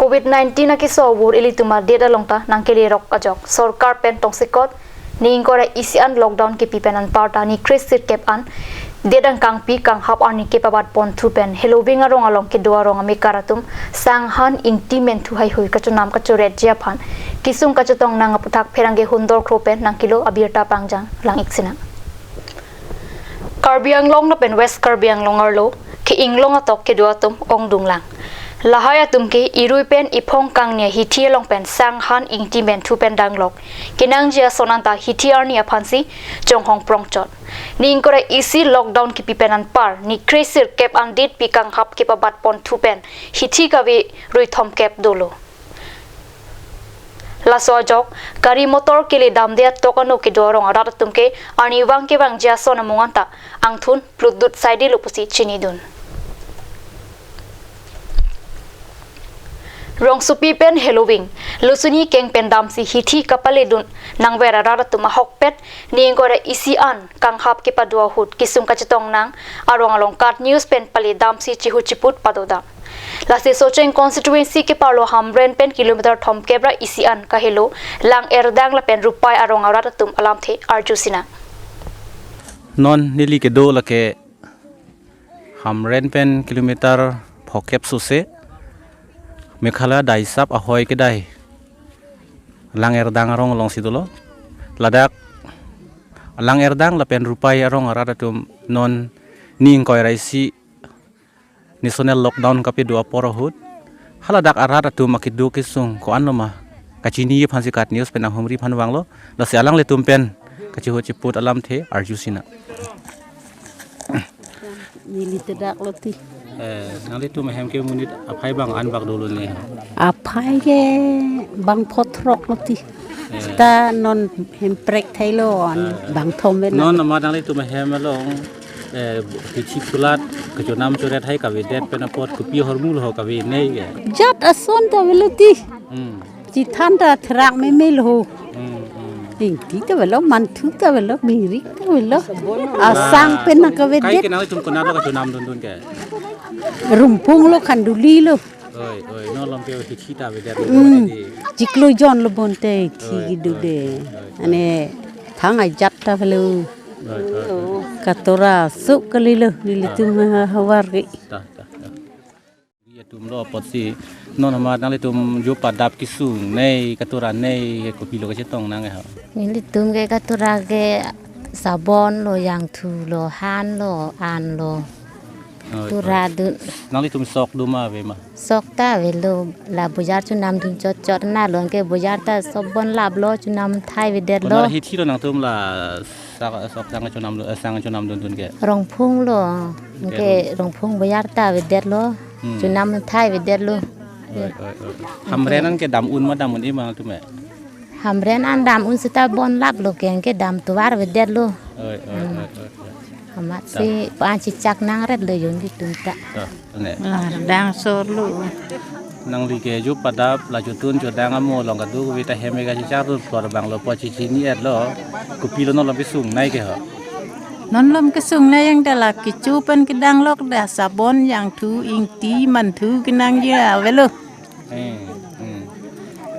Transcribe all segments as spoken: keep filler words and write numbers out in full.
Covid nineteen akeso avur ilitum adet along ta nangkelerok ajok. Sorkar pen tongsekot ni ingkoi ra isi an lockdown kipi pen anparta ni kre sirkep an det angkangpi kanghap arni kepabat ponthu pen Heloving arong along kedo arong amekar atum sanghan ingti menthu haihui kachonam kachoretji aphan kesung kachetong nang aputhak pherangke hundor kro pen nangkelo abirta pangjang lang-ik sinang. Karbi Anglong lapen West Karbi Anglong arlo ke-inglong atok kedo atum ongdung lang. Lahai atum ke irui pen iphong kangni ahithi along pen sanghan ingti menthu pen danglok. Kenangji ason anta hithi arni aphansi chonghong prongchot. Ni ingkoi ra isi lockdown kipi pen anpar ni kre sirkep an detpi kanghap kepabat ponthu pen hithi kave rui thomkep dolo. Laso ajok, gari motor kele damde atok ano kedo arong arat atum ke arnivang kevangji ason amung anta angthun plutdut saidelo pusi chinidun. Rongsopi pen Heloving, Lusuni keng pen damsi hithi kapaledun nangver arat atum ahokpet ni ingkoi ra isi an kanghap kepado ahut kesung kachetong nang arong along KAT News pen pale damsi chihu chiput padodam. Lasi Socheng constituency keparlo Hamren pen kilometer thomkep ra isi an kahelo Lang Erdang lapen Rupai arong arat atum alamthe arju sinang. Non neli kedo lake Hamren pen kilometer phokep sose Meghalaya daisap ahoi kedai Lang Erdang arong alongsi dolo. Ladak Lang Erdang lapen Rupai arong arat atum non ni ingkoi ra isi national lockdown kapedo apor ahut haladak arat atum akedo kesung ko-an loma kachini aphansi KAT News pen nanghumri aphan vanglo. Lasi alanglitum pen kachihu chiput alamthe arju sinang. Neli tedak lo ti. Eh, nanglitum ahem ke monit aphai bang an bak dolo ne? Aphai ke bang phongrok lo ti. Eh. Ta non hemprek thailo an, eh, bang thom pen. Non amat nanglitum ahem along, eh, hithi kulat kachonam choret hai kavedet pen apot kopi ahormu lo ho kavenei ke? Jat ason ta avelo ti. Hmm. Chethan ta therak meme lo ho. Hmm, hmm. Ingti ta avelo, manthu ta avelo, mirik ta avelo. Asang pen nangkavedet. Kai ke nanglitum konat lo kachonam dundun ke? Rumphung lo, Khanduli lo. Oi, oi, non along ke hithi ta avedet lo. Hmm. Di. Chiklo jon lo bonta hithi, oi, kedo, oi, de. Oi, oi. Ane thang ajat ta avelo. Oi, oi, oi. Katora suk kalilo, nelitum, ah, havar ke. Ta, ta, ta. Nelitum lo apotsi non amat nanglitum jo padap kesungnei, katora nei, kopilo kachetong nang ha? Nelitum ke katora ke sabon lo, jangthu lo, han lo, an lo. Oh, tora, oh, dun. Nanglitum sok do ma ave ma? Sok ta avelo, la bojar chonam dun chot chot na lo, anke bojar ta sabon lap lo, chonam thai avedet lo. Konat hithi lo nangtum la sok, sok sang chonam lo, eh, sang chonam dundun ke? Rongphung lo, anke, ke Rongphung bojar ta avedet lo. Hmm. Chonam thai avedet lo. Oi, oi, oi. Hamren an ke dam un ma dam un-e ma nangtum e? Hamren an dam un seta bon lap lo ke, anke dam tovar avedet lo. Oi, oi, hmm, oi, oi, oi. Amatsi ta, pa-an chichak nangret lo jo nelitum ta. Ta, ne. Lang Erdang sor lo. Nangli ke jo padap la jotun jodang amo along kadokave ta hem ke kachichar dun flor bang lo apot chichini-et lo. Kopilo non along kesungnei ke ho? Non along kesungnei yang ta la kecho pen kedang lok, da sabon, jangthu, ingti, manthu kenangji avelo. Eh, hmm.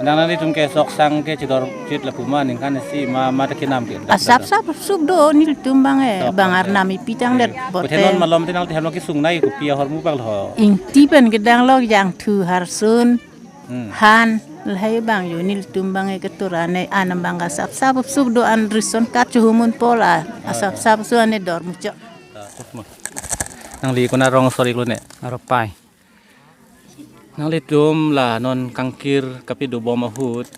Nang nanglitum ke sok sang ke chidor chit lapu ma ningkan isi ma, ma ta kenam ke? Asap sap sup do nelitum bang e, sok bang, eh, arnam ipi tangdet, eh, bote. Puthe non malom te nangli hem lo kesungnei kopi ahormu bak lo ho? Ingti pen kedang lok, jangthu, harsun. Hmm. Han, lahai bang jo nelitum bang e katora ne, anam bang asap sap sup do, an rison kat chuhumun pola, ah, asap sap su ane dor muchot. Nangli konat arong sor-ik lo ne? Rupai. Nanglitum la non kangkir kapedo bom ahut,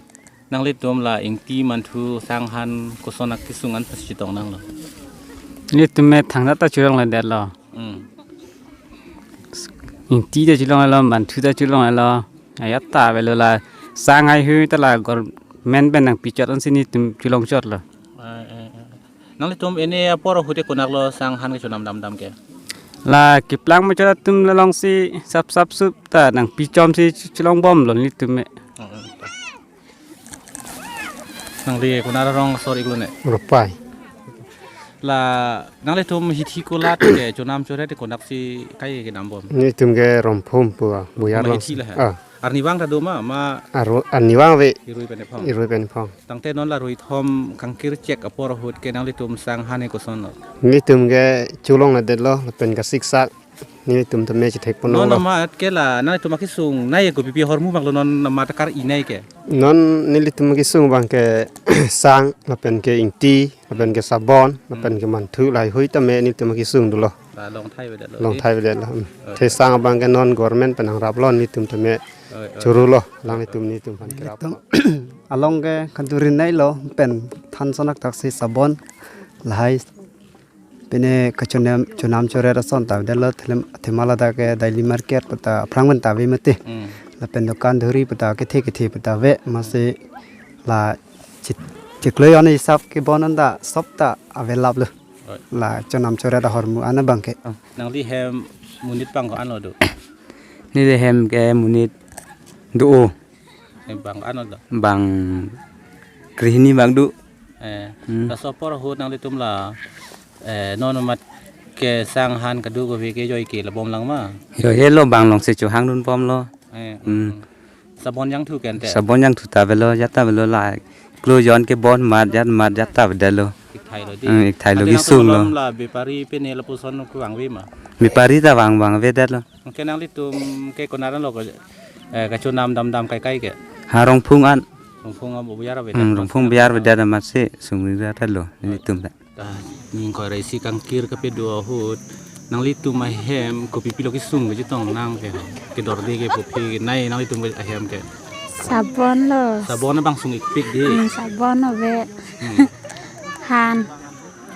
nanglitum la ingti manthu sang han koson akesung an pachitong nang lo? Nelitum me thangta ta cholongledet lo. Hmm. Ingti ta cholonglo, manthu ta cholonglo. Ajat ta avelo, la sang haihui ta la government pen nangpichot ansi nelitum cholongchot lo. Eh, eh, eh. Nanglitum ene apor ahut te konat lo sang han kechonam damdam ke? La keplang muchot atum alongsi sap sap sup ta nangpichomsi cholong bom lo nelitum me. Hmm, hmm. Nangli konat arong sor-ik lo ne? Rupai. La nanglitum hithi kulat ke chonam choret konaksi kai kedam bom? Nelitum ke Rongphung pu, ah, bojar. Ma along hithi la ha? Ah. Arnivang ta do ma, ma Aro, arnivang ave. Irui pen ephong. Irui pen ephong. Tangte non la ruithom kangkirchek apor ahut ke nanglitum sang han he kosonlo? Nelitum ke cholongledetlo, lapen kasiksak. Nelitum tame chethekpon non lo. Amat ke la nanglitum akesung nai kopipi ahormu abanglo, non amat kar-i nai ke? Non nelitum akesung abang ke sang, lapen ke ingti, lapen ke sabon, lapen ke manthu, lahai hui tame nelitum akesung dolo. La long thai avedet lo. Long thai avedet lo. Hmm. Oi. Te sang abang ke non government pen nangraplo, nelitum tame, oi, oi, chorolo, alanglitum nelitum aphan kerap. Nelitum along ke khanturin nailo, pen than sonak taksi sabon, lahai. Pine kachonam, chonam choret ason ta avedetlo, thelem, thema ladak ke daily market pu ta aphrang pen ta ave mati. Hmm. Lapen dukan dhuri pu ta kethe kethe pu ta ave, amatsi la chit-, chiklo yon hisap kebon an ta sop ta avelaplo. Oi. La chonam choret ahormu an abang ke. Ah, nangli hem monit bang ko-anlo do? Neli hem ke monit do-o. Eh, bang ko-anlo do? Bang krehini bang do. Eh, hmm. Laso apor ahut nanglitum la, eh, non amat ke sang han kadokave ke joi ke labom lang ma? Joi helo, bang alongsi chohangdunbomlo. Eh, hmm. Hmm. Sabon jangthu ke ante? Sabon jangthu ta avelo, jat ta avelo, la klo yon kebon amat, jat amat, jat ta avedetlo. Ikthailo di. Hmm, ikthailo. Ante nangtum kesunglo. Malom la bepari pen ne lapuson kevang ave ma? Bepari ta vang vang avedetlo. Anke nanglitum ke konat anlo ko, eh, kachonam damdam kaikai ke? Ha, Rongphung an. Rongphung an Buyar avedet. Hmm, Rongphung Buyar avedet amatsi sungri ra talo, nelitum ta. Ta, ning koi ra isi kangkir kepedo ahut, nanglitum ahem kopipilo kesung ke chetong nang ke, kedorde ke pupi ke nai nanglitum ahem ke? Sabon lo. Sabon abang sung-ikpik di. Hmm, sabon ave. Hmm. Han.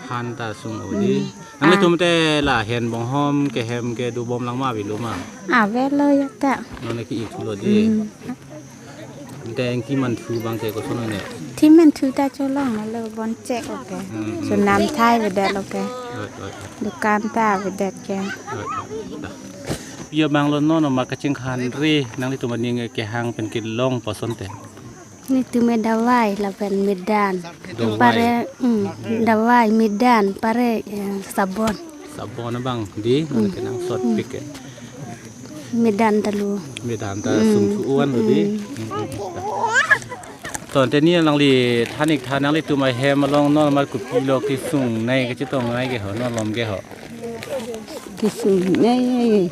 Han ta sung ave di. Hmm. Nanglitum te la hen bonghom kehem ke dobom lang ma avelo ma? Avelo ya ta. Non ke-ikthulo di. Hmm. Ante ingti manthu abang ke koson ne? Ingti manthu ta cholonglo, bon chek lo ke. Hmm, hmm. Chonam thai avedetlo ke. Oi, oi, oi. Dukan ta avedet ke. Oi, oi, oi. Pi abanglo non amat kachingkhan re nanglitum aning kehang pen kelong puson te? Nelitum ke dawai lapen midan. Dawai. Pare, hmm, dawai, midan, pare, eh, sabon. Sabon abang di, hmm, mana kenangsotpik ke? Midan ta lo. Midan ta, hmm, sung su-an lo di. Hmm. Hmm, hmm, hmm. To, ante ne nangli than-ik tha, nanglitum ahem along non amat kopilo kesung nai kachetong nai ke ho, non malom ke ho? Kesung nai,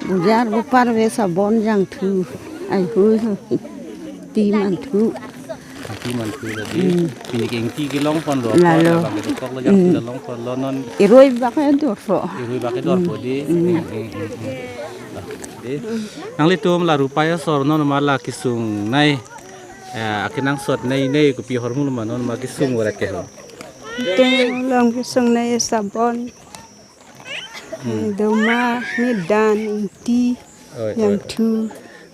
Buyar bupar ave sabon jangthu, lahai hui ho. Ingti manthu. Ingti manthu lo di. Hmm. Pini ke ingti kelongponlo. Lalo. Labang kedokoklo, jangthu, hmm, ta longponlo non. Irui bak ke dorpo. Irui bak ke dorpo di. Hmm. Hmm, hmm, hmm, hmm. Di. Nanglitum la rupai asor non amat la kesung nai, eh, akenangsot nai nai kopi ahormu lo ma, non amat kesung ora ke ho? Te along kesung nai sabon. Hmm. Doma, midan, ingti, oi, oi, jangthu.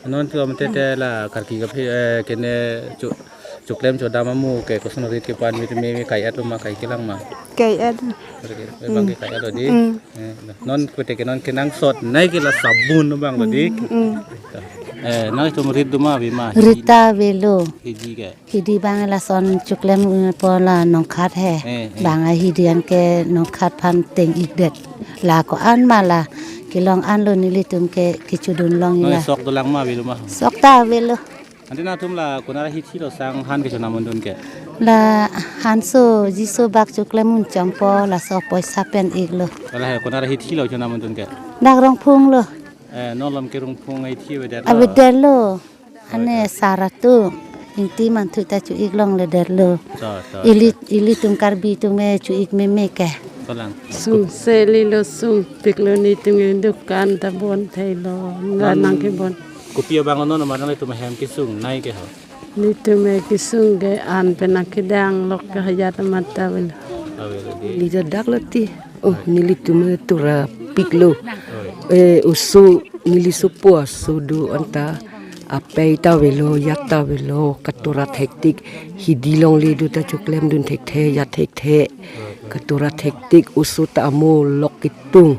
Non tu am tete la karki kaphi, eh, kene cho-, choklem chodam amu ke koson rit kepan mit me me kai-et lo ma, kai kelang ma? Kai-et. Oke, abang ke kai-et lo di. Hmm. Eh, non kote ke non kenangsot nai ke la sabon abang lo di. Hmm, hmm. Eh, nangtum rit doma ave ma? Rit ta avelo. Hidi ke? Hidi abang lason choklem, eh, po la nongkhat he. Eh, eh. Bang ahidi anke nongkhat aphan teng-ikdet. La ko-an ma la kelong an lo, nelitum ke kechodun long. Non ila sok dolang ma avelo ma? Sok ta avelo. Ante nangtum la konat ahithilo sang han kechonam undun ke? La hanso jiso bak choklem un chongpo, laso poisa pen-iklo. La he konat ahithilo chonam undun ke? Dak Rongphung lo. Eh, non malom ke Rongphung ahithi avedetlo. Avedetlo. Ane sar atum, ingti manthu ta cho-ik longledetlo. To, to, ili, to. Ilitum Karbi atum me cho-ik meme ke. Kolang. Sung seli lo, sungpik lo, netum dukan ta bon thailo. La non nang kebon. Kopi abang non amat nanglitum ahem kesung nai ke ho? Netum kesung ke an pen kedang lok ke hajat amat ta avelo. Avelo di. Neli ta dak lo ti. Oh, nelitum tura piklo. Oi. Eh, oso, neli sopo aso do anta, apei ta avelo, jat ta avelo, katora thektik, hidi longle do ta choklemdun thekthe, jat thekthe, katora thektik, oso ta amo lok kitung.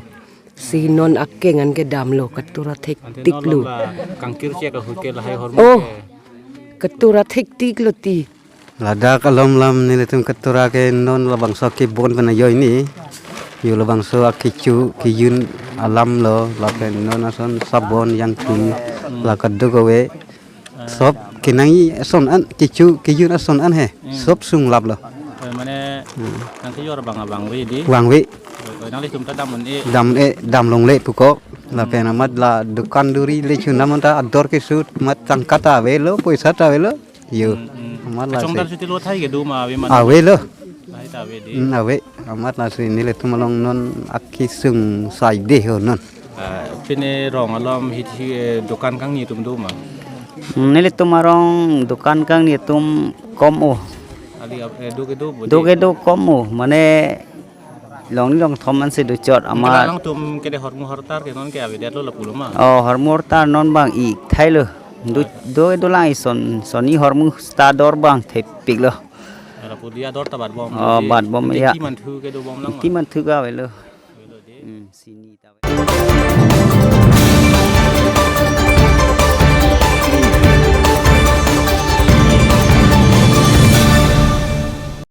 Si non akeng an kedamlo, katora thektik lo. Ante non la kangkirchek ahut ke lahai ahormu ke? Oh, katora thektik lo ti. Ladak alom lam nelitum katora ke non labangso kebon pen ajoine. Yo labangso akecho kejun alam lo, lapen non ason sabon jangthu. La kadokave. Eh, sob kenangji ason an, kecho kejun ason an he. Hmm. Sob sunglaplo. Eh, mane, hmm, nangkejor abang abang ave dei. Vangve. Eh, nanglitum ta dam un-e. Dam un-e, dam longle puko. Lapen amat la dukan duri le chundam ta ador kesut amat tangka ta avelo, poisa ta avelo. Yo. Hmm, hmm. Amat la kachongdar si chuti lo thai kedo ma ave ma? Avelo. Lahai ta ave dei. Hmm, ave. Amat lasi nelitum along non akesung sai dei ho non. Ah, pine rong alom hit hi, eh, dukan kangni atum do ma? Hmm, nelitum arong dukan kangni atum kom o. Ali ap-, eh, do kedo bo dei? Do kedo kom o. Mane longni longthom ansi dochot. Mane amat alangtum kede hormu hortar ke non ke avedetlo lapulo ma? Oh, hormu hortar non bang ik thailo. Do, ah, do kedo lang ison, sonni hormu sta dor bang thepiklo. Lapu dei ador ta batbom. Oh, dei. Batbom, ya. Thengpi manthu kedo bom lang ma? Thengpi manthu ke avelo. Avelo dei. Hmm, sini ta.